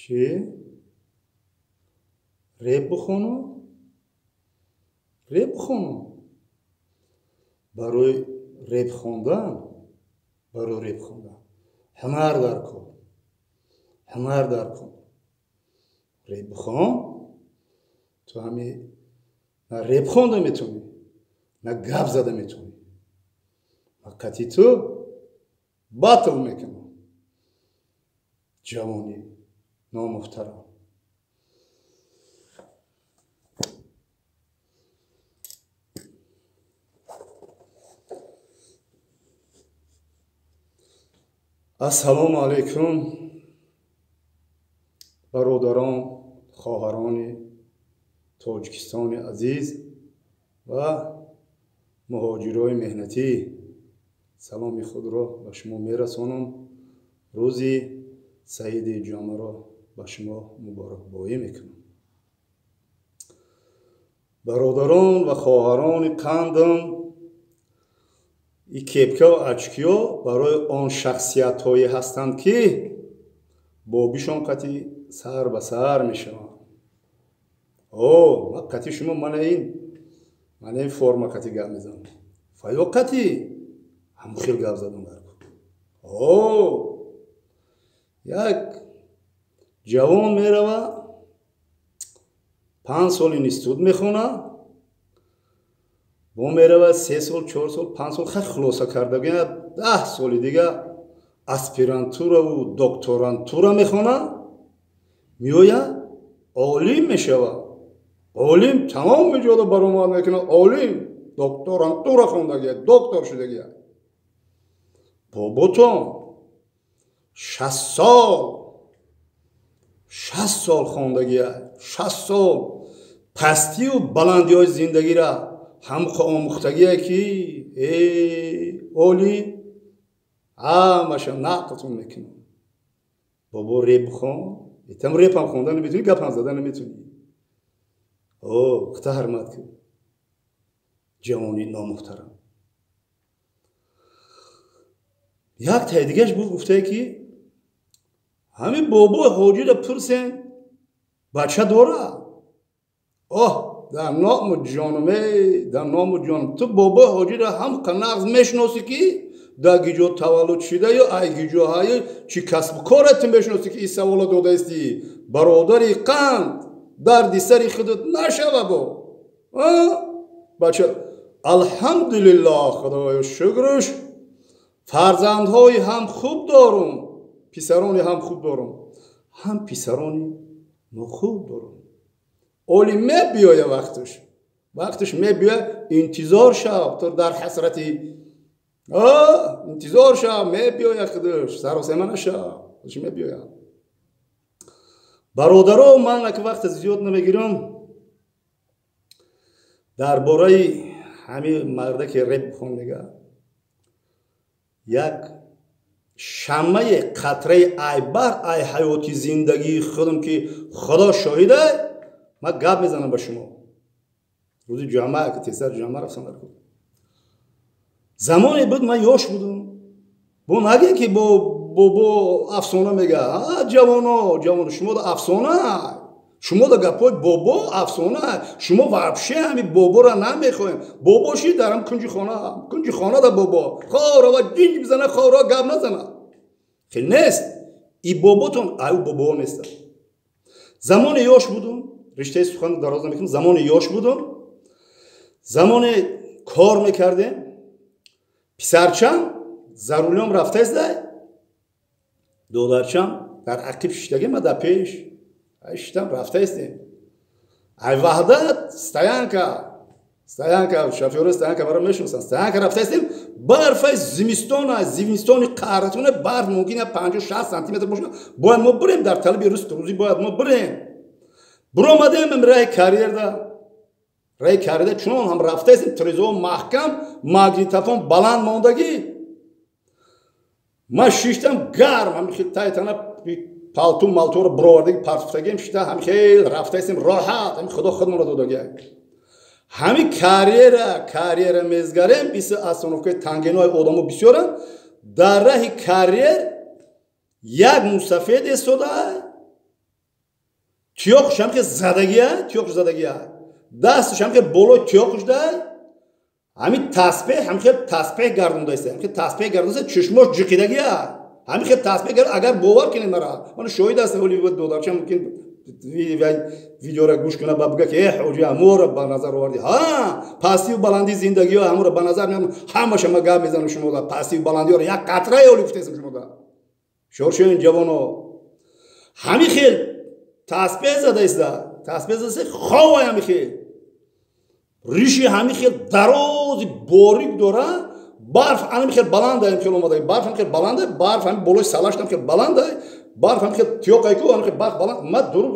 Чӣ? Реп бихонам? Реп бихонам? Барои реп хондан, барои реп хондан ҳунар дар кор, ҳунар дар кор. Реп бихон, ту ҳами на реп хонда метавонӣ, на гап зада метавонӣ. Вақти ту батл мекунам. Ҷавони номуҳтарам. Ассалому алайкум, бародарон, хоҳарони Тоҷикистони азиз ва муҳоҷирои меҳнатӣ. Саломи худро ба шумо мерасонам. Рӯзи саиди ҷомаро ба шумо муборакбоӣ мекунам. Бародарон ва хоҳарони қандам, и кепка ва очкиё барои он шахсиятҳое ҳастанд, ки бобишон қати сар ба сар мешаванд. О, ман қати шумо мана ин форма қати гап мезанам. Фаё қати ҳамон хел гап задам дар кор. О, як ҷавон мерава, 5 сол институт мехона, бо мерава 3 сол, 4 сол, 5 сол, хай хулоса карда, 10 соли дига аспирантураву докторантура мехона, меояд, олим мешава. Олим тамоми ҷода баромад мекунад, олим, докторантура хондагия, доктор шудагия. Боботон 60 сол, 60 сол хондагия, 60 сол пастию баландиҳои зиндагиро ҳам омӯхтагие, ки оли ҳамаша нақлтон мекунам. Бобо реп бихон, итам репам хонда наметавонӣ, гапам зада наметавонӣ. О, хата ҳурмат кун, ҷавони номуҳтарам. Як таи дигаш буд, гуфтае, ки ҳамин бобои ҳоҷиро пурсен, бача дора? Оҳ, дар ному ҷонум, эй, дар ному ҷонум, ту бобои ҳоҷиро ҳам нағз мешиносӣ, ки дар гиҷо таваллуд шуда ё ай гиҷоҳаю чӣ касбу коре ту мешиносӣ, ки ин саволо додаистӣ? Бародари қанд, дарди сари худат нашава бо. Бача, алҳамдулиллоҳ, худоё шукруш, фарзандҳои ҳам хуб дорум, писарони ҳам хуб дорум, ҳам писарони нохуб дорум. Оли мебиёя вақташ, вақташ мебиёя, интизор шав, ту дар ҳасрати интизор шав, мебиёя худаш, саросема нашав, худаш мебиёя. Бародаро, ман ака вақт зиёд намегирам, дар бораи ҳамин марда, ки реп бихон мега, як шаммаи қатраи айбар ай ҳаёти зиндагии худам, ки худо шоҳида, ман гап мезанам ба шумо. Рӯзи ҷамъа, ки тезтар ҷамъа рафтам дар кор. Замоне буд, ман ёш будам. Бо нагем, ки бо афсона мега. Ҷавоно, ҷавоно, шумо да афсона, шумо да гапҳои бобо афсона, шумо вообще ҳами боборо намехоҳем. Бобо ши дарам кунҷи хона, кунҷи хона да бобо. Хорова ҷинҷ бизана, хорова гап назана. Хел нест. И боботон аю бобоҳо нестанд. Замоне ёш будум, риштаи сухан дароз намекунам, замоне ёш будум, замоне кор мекардем, писарчам за рулём рафтаиста, додарчам дар ақиб шиштаги, ма дар пеш шиштам, рафтаистем. Ай Ваҳдат стоянка, стоянка, шофёри стоянка маро мешиносанд, стоянка рафтаистем, барфаи зимистона, зимистони қаҳратона, барф мумкин 50-60 сантиметр бошад, бояд мо бирем дар талаби рӯз рӯзӣ, бояд мо бирем. Биромадем раи карьерда, раи карьерда чунон ҳам рафтаистем, трезо маҳкам, магнитофон баланд мондагӣ. Ман шиштам гарм, ҳами хел тайтана палту малтуро бировардагӣ партуфтагием, шишта ҳами хел рафтаистем роҳат, ҳами худо худмонро додагӣ. Ҳами карьера, карьера мезгарем, биси остановкаи тангинои одамо бисёранд, дар раҳи карьер як мусафед истода, Тиёқш ҳам хел задагия, тиёқш задагия, дасташ ҳам хел болои тиёқш дай, ҳамин таспеҳ ҳам хел таспеҳ гардондааст, ҳам хел таспеҳ гардондааст, чашмош ҷиқидагия, ҳамин хел таспеҳ гард. Агар бовар кунед мара, ман шоҳид ҳастам. Оли додарчам мумкин видеора гӯш кунад ба буга ки э ҳоҷи, ҳаморо ба назар овардӣ. Ҳа, пастию баландии зиндагиҳо ҳаморо ба назар меорам, ҳамаша ма гап мезанам шумода. Пастию баландиҳоро як қатраи оли гуфтесам шумода. Шоршоин ҷавоно, ҳамин хел таспеҳ задаиста, таспеҳ задаиста, ховай ҳамин хел риши ҳамин хел дарози борик дора. Барф ҳамин хел баланда, ҳамин хел омада, барф ҳамин хел баланда, барф ҳамин болои салашт ҳамин хел баланда, барф ҳамин хел тиёқайку, ҳамин хел барф баланд. Ма дуруг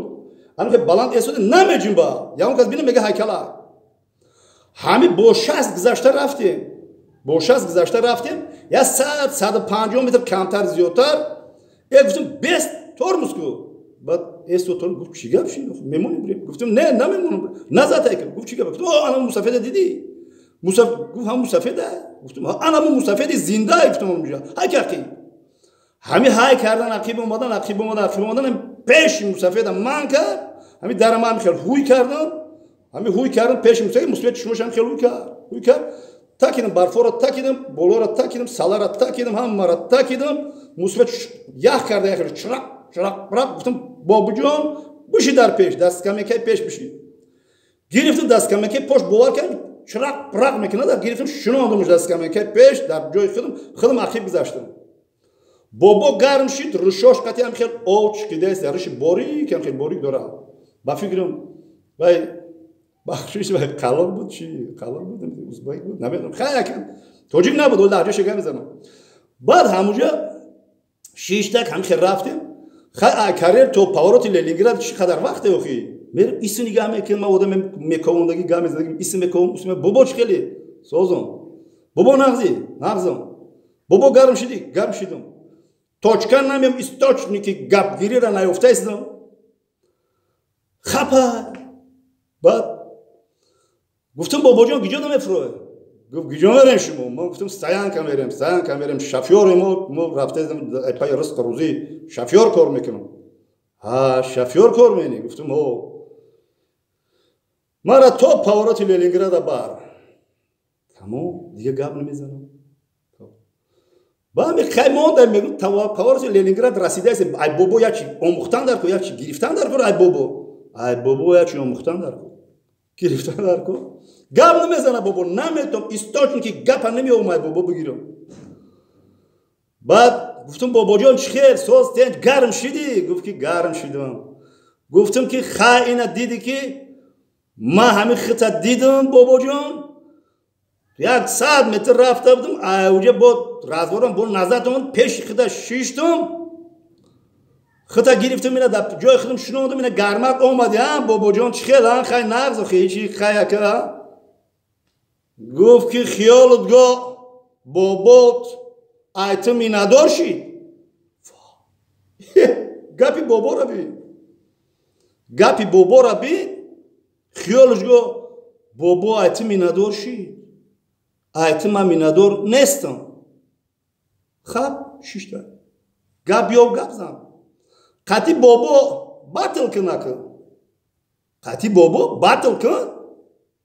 ҳамин хел баланд эсода намеҷунба, ягон кас бина мега ҳайкала. Ҳамин бо 60 гузашта рафтем, бо 60 гузашта рафтем, я 100, 150 метр камтар зиёдтар. Э, гуфтам, бес тормоз ку. Баъд эсто тормоз, гуфт: «Чӣ гап шид? Мемонем, бирем». Гуфтам: «Не, намемонам, назад айкам». Гуфт: «Чӣ гап?» Гуфтам: «О, ана мусафеда дидӣ?» Гуфт: «Ҳам мусафеда». Гуфтам: «Ана мусафеди зинда». Гуфтам: «Онҷа ҳай ки ақиб». Ҳами ҳай кардан, ақиб омадан, ақиб омадан, ақиб омадан, пеши мусафеда ман кард. Ҳами дара ман хел ҳуй кардам, ҳами ҳуй кардам пеши мусафед. Мусафед чашмош ҳам хел ҳуй кард, ҳуй кард. Такидам барфоро, такидам болоро, такидам салара, такидам ҳамаро, такидам. Мусафед ях карда, ях чирақ чирақ чирақ. Гуфтам: «Бобуҷон, биши дар пеш, дасткамекаи пеш биши». Гирифтам дасткамекаи пош, бовар кардам, чирақ пирақ мекунад. Гирифтам, шунондамш дасткамекаи пеш дар ҷои худам, худам ақиб гузаштам. Бобо гарм шид, ришош қати ҳам хел ов чикидааст, риши борик ҳам хел борик дорад. Ба фикрам, вай, бахшиш, вай қалон буд, чи қалон буд, узбек буд, намедонам, хай якам тоҷик набуд, ол лаҳҷаша гап мезанам. Баъд ҳамуҷа шиштак ҳам хел рафтем. Хай, карьер то повороти Ленинград чӣ қадар вақте охи? Мерем, ису нигаҳ мекунем. Ма одам мековондагӣ гап мезанам, ису мековам, усу. Бобо, чӣ хеле созон? Бобо, нағзи? Нағзам. Бобо, гарм шидӣ? Гарм шидам. Точка намем, источники гапгирира наёфтаистам. Хапа. Баъд гуфтам: «Бобоҷон, гиҷо намефурӯед?» Гуфт: «Гиҷо мерем шумо?» Мо гуфтам: «Стоянка мерем, стоянка мерем, шофёри мо рафтаистам пай ризқу рӯзӣ, шофёр кор мекунам». «Ҳа, шофёр кор менӣ?» Гуфтам: «Ҳо». «Мара то повороти Ленинграда бар, тамом, дига гап намезанам». Ба ҳами хай мондам. Мегум, повороти Ленинград расидааст. Ай бобо як чи омӯхтан дар кор, як чи гирифтан дар кор. Ай бобо, ай бобо як чи омӯхтан дар кор, гирифтан дар кор. Гап намезана бобо, наметом, источники гапа намеёбам, ай бобо бигирам. Баъд гуфтам: «Бобоҷон, чӣ хел, соз, тенҷ, гарм шидӣ?» Гуфт ки гарм шидам. Гуфтам ки хай, ина дидӣ ки ман ҳамин хита дидам, бобоҷон, 100 метр рафта будам, ауҷа бо разворам бо назар омад, пеши хита шиштум, хита гирифтам, ина дар ҷои худам шунондам, ина гармак омади. А бобоҷон, чӣ хел? А хай, нағз, ҳечи, хай ака. Гуфт ки хиёлат го бобот ай ту миннатдор шид. Гапи бобора бин, гапи бобора бин. Хиёлаш го бобо ай ту миннатдор шид, ай ту ман миннатдор нестам. Хаб шишта гап ёб, гап зан, қати бобо батл кун, накун, қати бобо батл кун.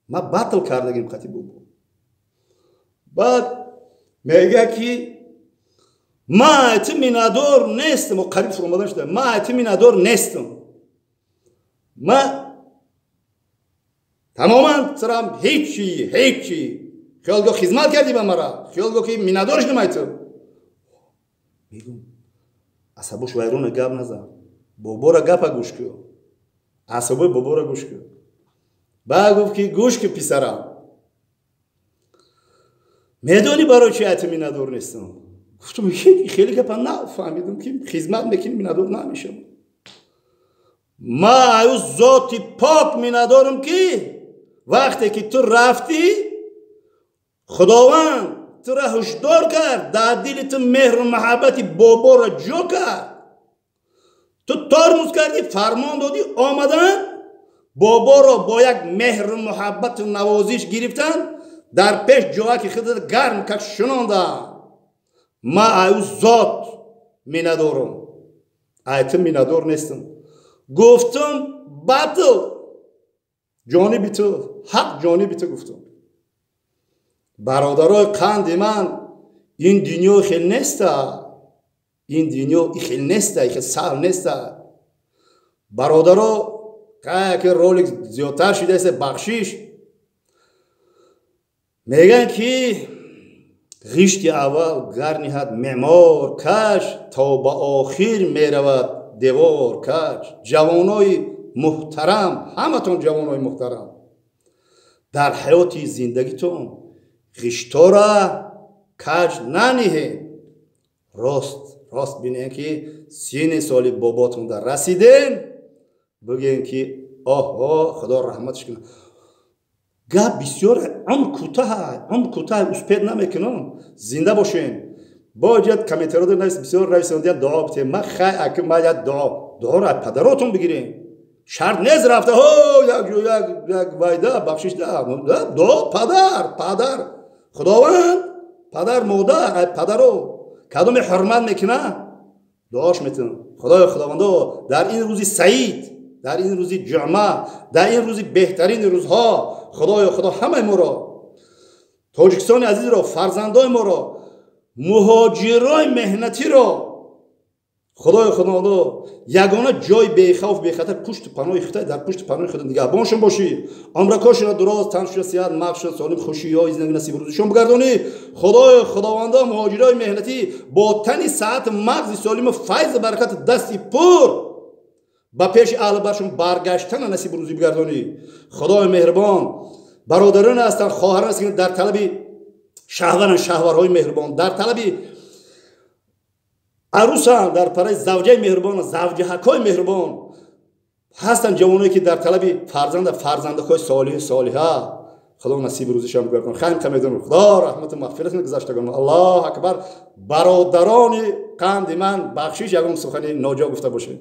Ман батл кардагим қати бобо. Баъд мега ки ман ай ту миннатдор нестам. Қариб фуромадан шуда. Ман ай ту миннатдор нестам, ман тамоман сарам ҳечи, ҳечи. Хиёлгоҳ хизмат кардӣ ба мара, хиёлгоҳ ки миннатдор шудам ай ту. Мегум, асабош вайрона, гап назан, бобора гапа гӯш кун, асабои бобора гӯш кун. Баъд гуфт ки гӯш кун, писарам, медонӣ барои чи ай ту миннатдор нестам? Гуфтам: «Хеле гапа нафаҳмидам, ки хизмат мекунӣ, миннатдор намешавам». Ма аю зоти пок миннатдорам, ки вақте ки ту рафтӣ, Худованд тура ҳушдор кард, дар дили ту меҳру маҳаббати боборо ҷо кард, ту тормуз кардӣ, фармон додӣ, омадан, боборо бо як меҳру муҳаббату навозиш гирифтан, дар пеш ҷоаки худат гарм кард, шунонда. Ма аю зот миннатдорам, ай ту миннатдор нестам. Гуфтум, батл ҷониби ту, ҳақ ҷониби ту гуфтум. Бародарои қанди ман, ин дунё хел неста, ин дунё хел неста, хел саҳл неста. Бародаро, ки ролик зиёдтар шудааст, бахшиш. Мегӯянд, ки ғишти аввал гар ниҳад меъмор каҷ, то ба охир меравад девор каҷ. Ҷавонои муҳтарам, ҳаматон ҷавонои муҳтарам, дар ҳаёти зиндагитон ғиштора каҷ наниҳед, рост рост бинед, ки сини соли боботон дар расиден, бигӯем, ки оҳо, Худо раҳматш кунад. Гап бисёр, умр кӯтаҳ, умр кӯтаҳ, успеть намекунам. Зинда бошен. Бояд комментариёда навис, бисёр нависондиян, дуо битем. Ма хай аки ма як дуо, дуоро аз падаротон бигирем, шарт нест рафта ҳо як як як вайда бахшиш да дуо. Падар, Худованд, падар, модар, ай падаро кадоме ҳурмат мекуна, дуош метунам. Худоё, Худовандо, дар ин рӯзи саид, дар ин рӯзи ҷума, дар ин рӯзи беҳтарини рӯзҳо, Худоё, Худо, ҳамаи моро, Тоҷикистони азизро, фарзандои моро, муҳоҷирои меҳнатиро, Худои Худовандо, ягона ҷои бехавф, бехатар пушту паноҳи худай, дар пушти паноҳи худ нигаҳбоншон бошӣ, умракошона дуроз, таншона сиҳат, мағзшон солим, хушиҳои зиндагӣ насиб рӯзишон бигардонӣ. Худои Худовандо, муҳоҷирои меҳнатӣ бо тани саҳат, мағзи солиму файзу баракати дасти пур ба пеши аҳли баршон баргаштана насиб рӯзӣ бигардонӣ. Худои меҳрубон, бародарон ҳастанд, хоҳарон ҳастанд, дар талаби шаҳваранд, шаҳварҳои меҳрубон дар талаби арӯсанд, дар параи завҷаи меҳрубон, завҷаҳакҳои меҳрубон ҳастанд, ҷавоное, ки дар талаби фарзанда, фарзандакҳои солиҳу солиҳа, Худо насиби рӯзишон бигардон. Хайм камедонам, Худо раҳмату мағфират кунад гузаштагон. Аллоҳ акбар. Бародарони қанди ман, бахшиш, ягон сухани ноҷо гуфта бошед.